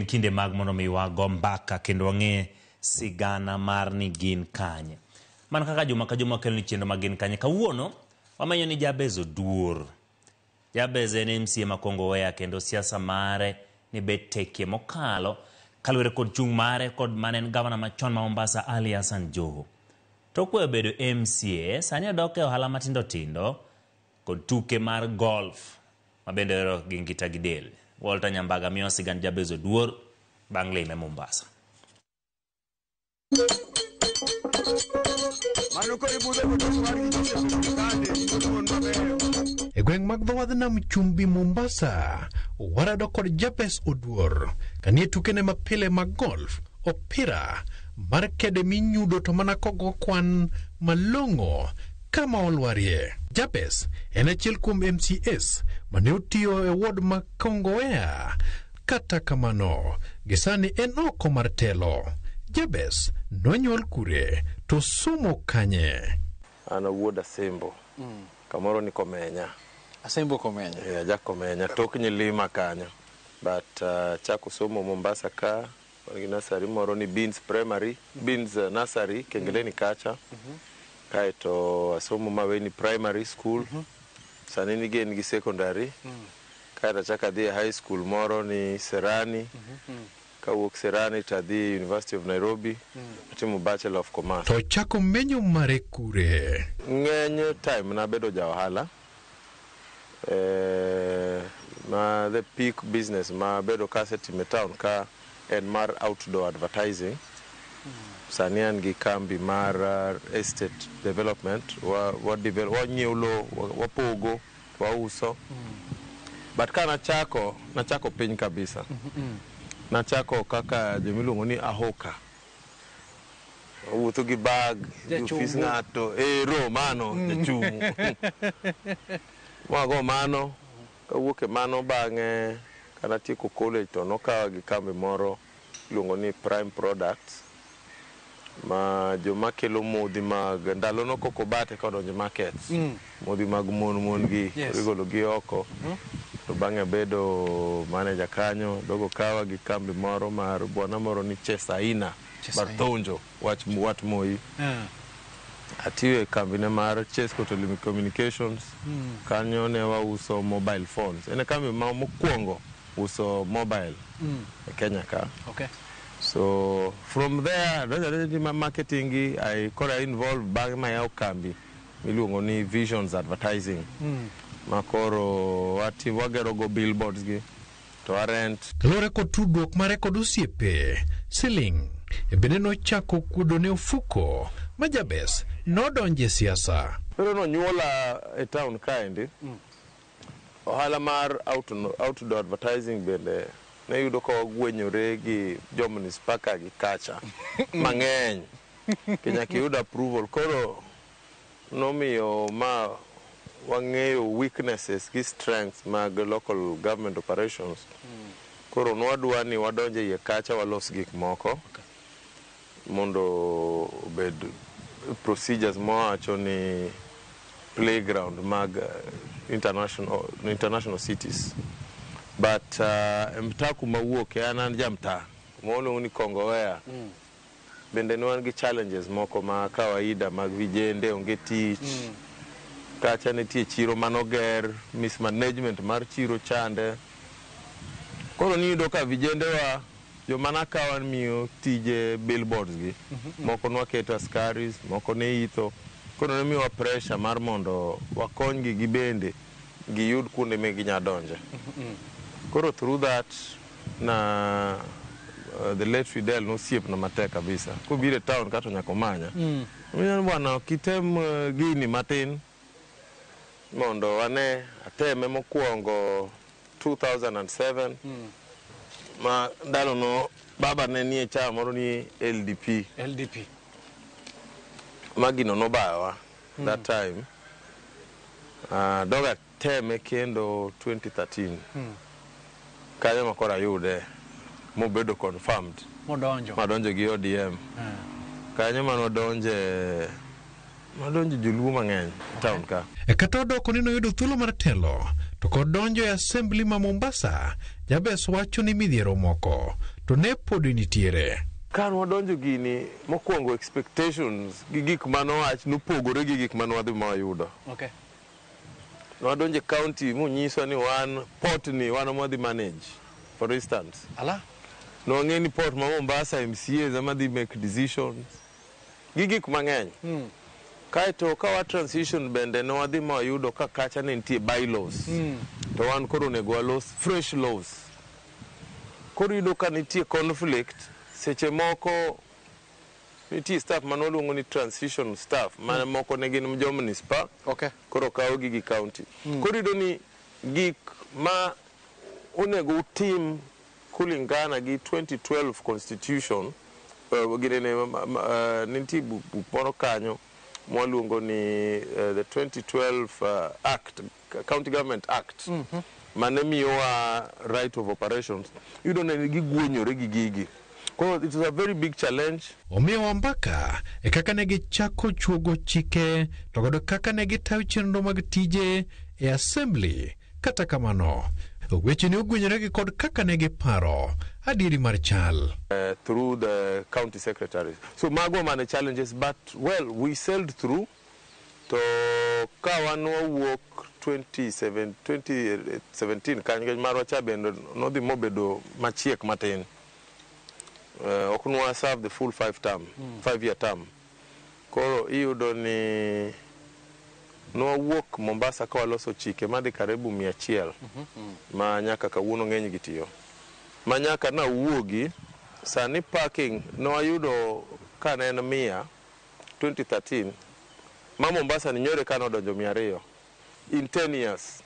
Gin kinde mag mondo mi wago mbaka kendo wang'e sigana mar ni gin kanye. Mana kaka juma ka juma wakelo ni chenro mag gin kanye. Kawuono wamenyo ni Jabez Oduor. Jabez en MCA ma Kongowea kendo siasa mare ni bet tekie mokalo kaluwore kod chung' mare kod mane en gavana machon ma Mombasa Ali Hassan Joho. Tok weyo bedo MCA, sani odok e ohala matindo tindo kod tuke mar golf ma bende ohero gi ngita gi del. Walter Nyambaga miyo sigand Jabez Oduor bang' lime Mombasa. E gweng' mag dho wadh nam chumbi Mombasa, warado kod Jabez Oduor kanie tukene mapile mag golf, opira mar kede minyudo to mana kogo kwan malong'o kama olwarie. Jabez en achiel kuom MCAs mane otiyo e ward ma Kongowea. Kata kamano, gisani en oko mar telo. Jabez nonyuol kure to somo kanye? An awuod Asembo. Kamoro ni Komenya. Asembo Komenya. Eh, aja Komenya, tok Nyilima kanyo. But chako somo Mombasa ka, wan gi nursery moro ni Beans Primary, Beans Nursery, Kengeleni kacha. Kaeto asomo Maweni Primary School. Sani nigen gi secondary. Kaeto achako adhi e high school moro ni Serani. Kawuok Serani to adhi University of Nairobi. Atimo Bachelor of Commerce. To chako menyo mare kure? Ng'eny time nabedo ja ohala. Eh, ma the peak business ma bedo kasetimo e town ka en mar outdoor advertising. Sani an gi kambi mar estate development. Wa, wa develop, wanyiewo lowo, wapogo, wauso. But ka nachako, nachako piny kabisa. Nachako kaka jomiluongo ni ahoka. Awuotho gi bag, dhi ofis ng'ato, ero mano, jachungu. Mago mano, kawuok e mano bang'e kanatieko college to nokawa gi kambi moro iluongo ni Prime Products ma joma kelo modhi mag ndalo no koko bate kodonjo markets. Modhi mag mon mon gi igolo gi oko. To bang'e abedo manager kanyo, dogo kawa gi kambi moro mar bwana moro ni Chesaina Barthonjo, wach wat Moi. Atiyo e kambine mar Chesco Telecommunications. Kanyo ne wauso mobile phones. En e kambi ma mokwongo uso mobile e Kenya ka. So from there, donjo adonja ma marketing gi, I koro I involve bang'e ma yawo kambi miluongo ni Visions Advertising. Ma koro wati wagero go billboards gi to wa rent. Kaluwore kod tudruok mare kod osiepe, siling bende nochako kuodo ne ofuko ma Jabez nodonje siasa. Pero nonyuola e town kaendi. Ohala mar outdoor advertising bende ne yudo ka wagwenyore gi jo municipal ka gi kacha mang'eny. Nyaka iyud approval. Koro nomiyo ma wang'eyo weaknesses gi strengths mag local government operations. Koro nwadwa ni wadonj e iye kacha walos gik moko mondo obed procedures mawacho ni playground mag international cities. But e mtaa kuma awuoke, an an ja mtaa kuma waluongo ni Kongowea. Bende ne wan gi challenges moko ma kawaida mag vijende onge tich. Kacha nitie chiro manoger, mismanagement mar chiro chande. Koro niyudo ka vijende wa joma nakawa miyo tije billboards gi. Moko nwaketo askaris, moko ne itho. Koro ne miyowa pressure mar mondo wakonygi gibende giyud kuonde ma ginya donje. Koro through that na the late Fidel nosiepna matek kabisa. Kobiro e town kato nyaka omanya. Omiyo bwana kitem gini matin mondo wane ateme mokwongo 2007 ma ndalo no baba ne nie chama moro ni LDP. LDP. Ma gino nobayowa that time. Dog ateme kendo 2013. Kanyo ma koro ayude mobedo confirmed. Modonjo. Madonjo gi ODM. Kanyo manodonje madonjo joluo mang'eny e town ka. E kata odoko ni noyudo thuolo mar telo, to To kod donjo e assembly ma Mombasa, Jabez wacho ni midhiero moko to ne podi nitiere. Ka nwadonjo gini, mokwongo expectations gi gik manowach nopogore gi gik mane wadhi ma wayudo. Nwadonjo e county monyiswa ni wan port ni wan ema wadhi manage, for instance. Ala. Nwang'e ni port ma Mombasa MCAs ema dhi make decisions gi gik mang'eny. Kaeto ka wa transition bende ne wadhi ma wayudo ka kacha ne nitie bylaws. To wan koro onego walos fresh laws. Koro iyudo ka nitie conflict seche moko. Nitie staff mane waluongo ni transition staff ma moko ne gin jo municipal. Koro kawgi gi county. Koro iyudo ni gik ma onego utim kulingana gi 2012 constitution, ginene, nitie buk moro kanyo mwaluongo ni the 2012 act, County Government Act, mane miyowa right of operations. Iyudo ni gigwenyore gi gigi. Koro it was a very big challenge. Omiyowa mbaka e kaka ne gichako chuogo chike to kod kaka ne gitayo chenro mag tije e assembly. Kata kamano, weche ne ogwenyore gi kod kaka ne giparo adieri mar chal. Through the county secretaries. So mago mane challenges, but well, we sailed through. To ka wan wawuok 27, 2017 kanyo, nikech marwa cha bende nodhi mobedo machiek matin. Ok nwa serve the full 5 year term. Koro iyudo ni nwawuok Mombasa ka waloso chike madhi karibu 100 ma nyaka kawuono ng'eny gi tiyo. Ma nyaka nawuogi sani parking nwayudo ka ne en 100 2013 ma Mombasa ni nyore ka nodonjo 200 in 10 years,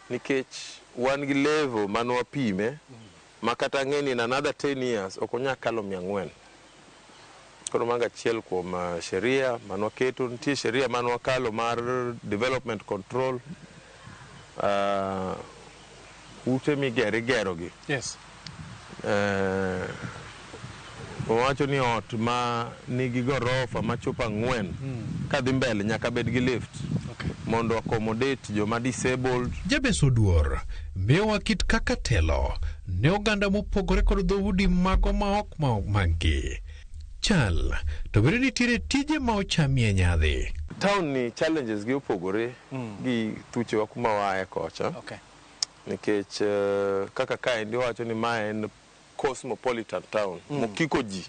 nikech wan gi level manwapime ma kata ng'e ni in another 10 years ok onyal kalo 400. Koro mago achiel kuom sheria manwaketo. Nitie sheria manwakalo mar development control, ute migero igerogi. Owacho ni ot ma nigi gorofa machopo 4 kadhi mbele nyaka bed gi lift mondo accommodate joma disabled. Jabez Oduor miyowa kit kaka telo ne oganda mopogore kod dhoudi mago ma ok ma maggi chal to bende nitiere tije ma ochamie nyadhi. Town ni challenges gi opogore gi thuchewa kuma waaye kocha. Nikech kaka kaendi wacho ni ma en cosmopolitan town mokiko ji.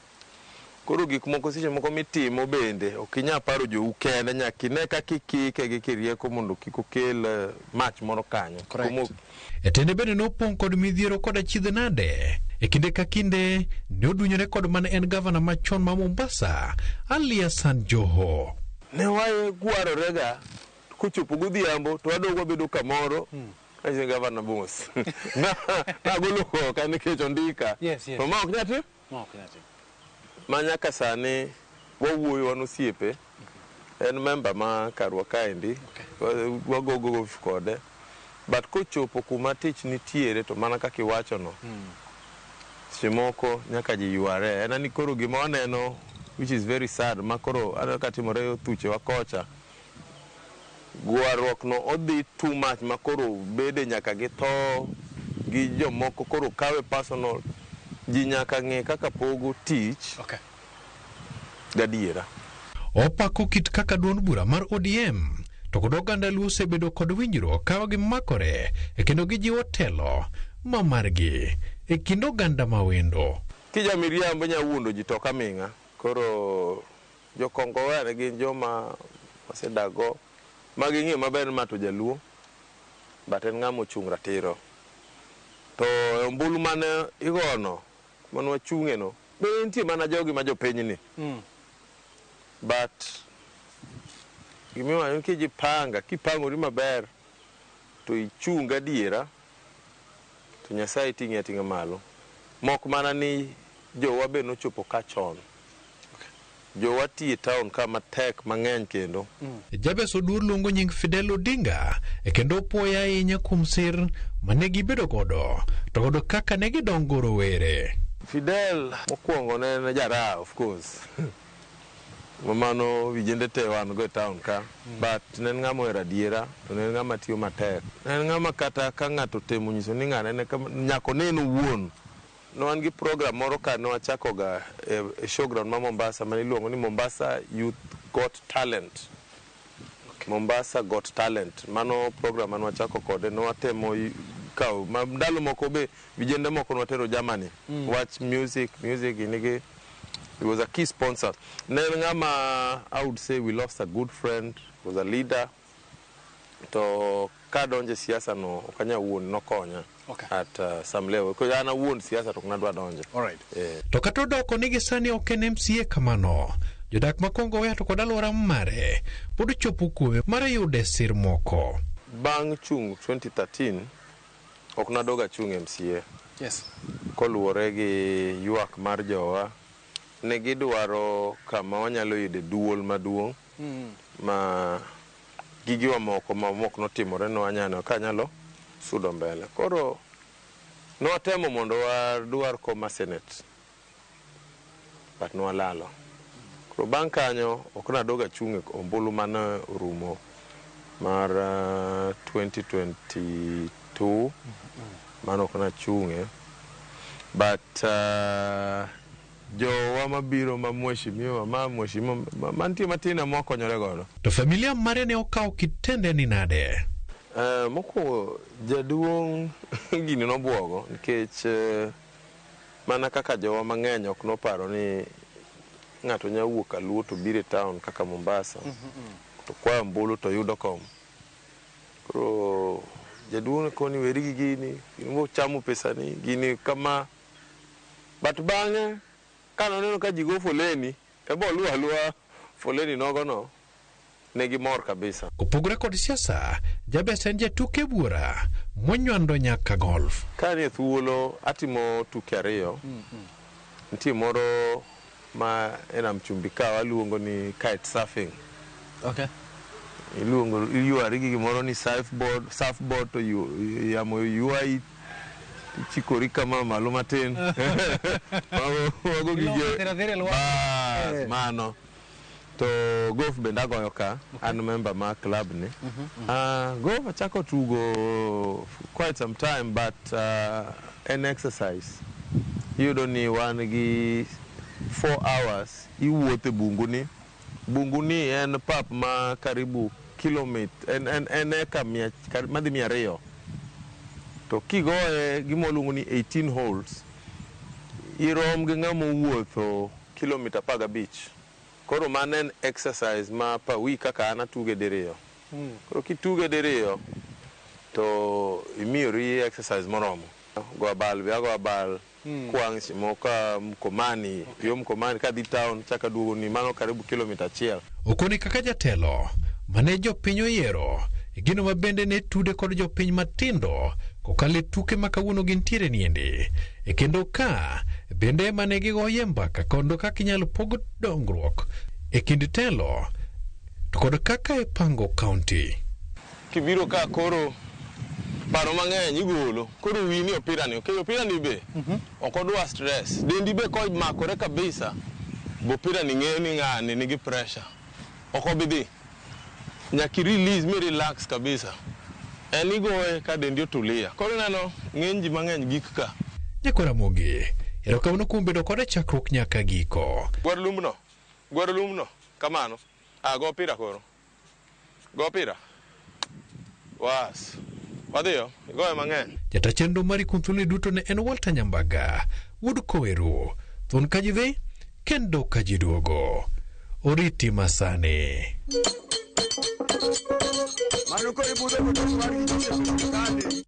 Koro gik moko seche moko mitimo bende ok inyal paro jou kende, nyaka ine kaka ikike gi kirieko mondo kik okel mach moro kanyo. E tiende bende nopong' kod midhiero kod achiedh nade e kinde ka kinde ne odunyore kod mane en gavana machon ma Mombasa, Ali Hassan Joho. Ne wagwarorega kochopo godhiambo to wadog wabedo kamoro. Anyise gavana mos nagolo koka nikech ondika. To ma ok nyal tim. Ma ok nyal tim. Ma nyaka sani wawuoyo, wan osiepe. En member ma karwa kaendi. Wagogo gofi kode, but kochopo kuma tich nitiere to mana kaka iwachono, seche moko nyaka ji yware. En ni koro gima waneno, which is very sad, ma koro aneno ka timore thuchewa kocha, gwarruok no odhi too much ma koro bede nyaka gi tho gi jomoko koro kawe personal. Ji nyaka ng'e kaka pogo tich gadiera. Opako kit kaka duond bura mar ODM to kod oganda Luo osebedo kod winjruok ka gimakore e kendo gijiwo telo ma margi e kind oganda mawendo. Kija miriambo nya wuondo ji to ok aming'a. Koro jokongowea ne gin joma wasedak go ma ging'eyo maber ni ma to jaluo, but en ng'ama ochung' ratiro. To e ombulu mane igono mane wachung'e no be nitie mana jogi ma jopinyni. But gimiwacho ni kijipanga kipangori maber to ichung' gadiera to Nyasaye ting'i ating'a malo. Mok mana ni jowa be nochopo ka chon. Jowa tiye town ka matek mang'eny kendo. Jabez Oduor luongo nying Fidel Odinga e kendo opuoye ahinya kuom sir mane gibedo godo to godo kaka ne gidongo rowere. Fidel mokwongo ne en jaraha, of course. Mano vijende te wan go e town ka. But ne en ng'ama ohero adiera, to ne en ng'ama tiyo matek. Ne en ng'ama kata ka ng'ato otemo nyiso ni ng'ane ne kama, nyaka onen owuon. Ne wan gi program moro ka ne wachako ga e showground ma Mombasa mane iluongo ni Mombasa Youth Got Talent. Mombasa Got Talent. Mano program mane wachako kode, ne watemo kawo ma ndalo moko be vijende moko ne watero Germany. Wach music, music nigi. He was a key sponsor. Ne en ng'ama, I would say we lost a good friend, he was a leader. To kadonjo e siasa no, ok anyal wuondo, nokonya. At some level. Because an awuon siasa to ok nadwa donjo. All right. To kata odoko ni gi sani ok en MCA kamano, jodak ma Kongowea to kod alwora mare pod ochopo kuome mar yude sir moko. Bang' chung' 2013, ok nadog achung' MCA. Koluwore gi ywak mar jowa, ne gidwaro kama wanyalo yude duol maduong' ma gigiwa moko ma mok notimore no wanyalo ka nyalo sudo mbele. Koro nwatemo mondo wadwar kom mar Senate, but nwalalo. Koro bang' kanyo ok nadog achung' e ombulu mane orumo mar 2022, mano ok nachung'e. But jowa mabiro ma mheshimiwa, ma mheshimiwa mantie matin ema wakonyore godo. To familia mare ne okawo kitende ni nade? Mokwongo jaduong' gini nobuogo nikech mana kaka jowa mang'eny ok noparo ni ng'ato nyalo wuok Kaluo to biro e town kaka Mombasa to kwayo ombulu to yudo kom. Koro jaduong' ne koni weri gi gini, gini chamo pesani, gini kama. But bang'e kane oneno ka ji go foleni, ebo oluwo aluwa foleni nogo no, ne gimor kabisa. Kopogore kod siasa, Jabez en jatuke buora monywando nyaka golf. Ka nie thuolo atimo tuke ariyo. Nitie moro ma e nam chumbi ka waluongo ni kite surfing. Iluongo iywari gi gimoro ni surfboard, surfboard to yamo ywayi ichikori kama malo matin. Mago gige. Bas, mano. To golf bende agoyo ka, an member mar club ni. Golf achako tugo quite some time, but en exercise. Iyudo ni wan gi 4 hours iwuotho e bungu ni. Bungu ni en pap ma karibu kilomita, en eka mia, madhi 200. To kigoye gima waluongo ni 18 holes, irom gi ng'ama owuotho kilomita 15. Koro mano en exercise ma per week kaka an atuge diriyo. Koro kituge diriyo to imiyori exercise moromo. Go abal be ago abal, kwang' seche moko ka Mkomani, yo Mkomani kadhi town chaka duogo ni mano karibu kilomita 1. Okone kaka jatelo mane jopiny oyiero, e gino ma bende ne tude kod jopiny matindo kokalo e tuke ma kawuono gintiere niendi. E kendo ka bende mane gigoye mbaka kondo kaka inyalo pog dongruok e kind telo to kod kaka ipango kaunti. Kibiro ka koro paro mang'eny igolo, koro wiyi ni opira ni, okay, opira ni be ok odwa stress, dendi be komakore kabisa, bo opira ni ng'eyo ni ng'ani nigi pressure, ok obi dhi. Nyaka i release mi relax kabisa. En igoye ka dendi otulia. Koro ineno ng'eny ji mang'eny gik ka. Nyakwa Ramogi, erokamano kuom bedo kode chakruok nyaka giko. Gwar lumbno, gwar lumbno, kamano. Go opira koro. Go opira. Was. Wadhiyo, igoye mang'eny. Jata chenro mari kuom thuoloni duto ne en Walter Nyambaga, wuod Koweru. Thuon ka ji dhi, kendo ka ji duogo. Oriti masani. Mano koro ibudho koto mar gi Joseph Kande.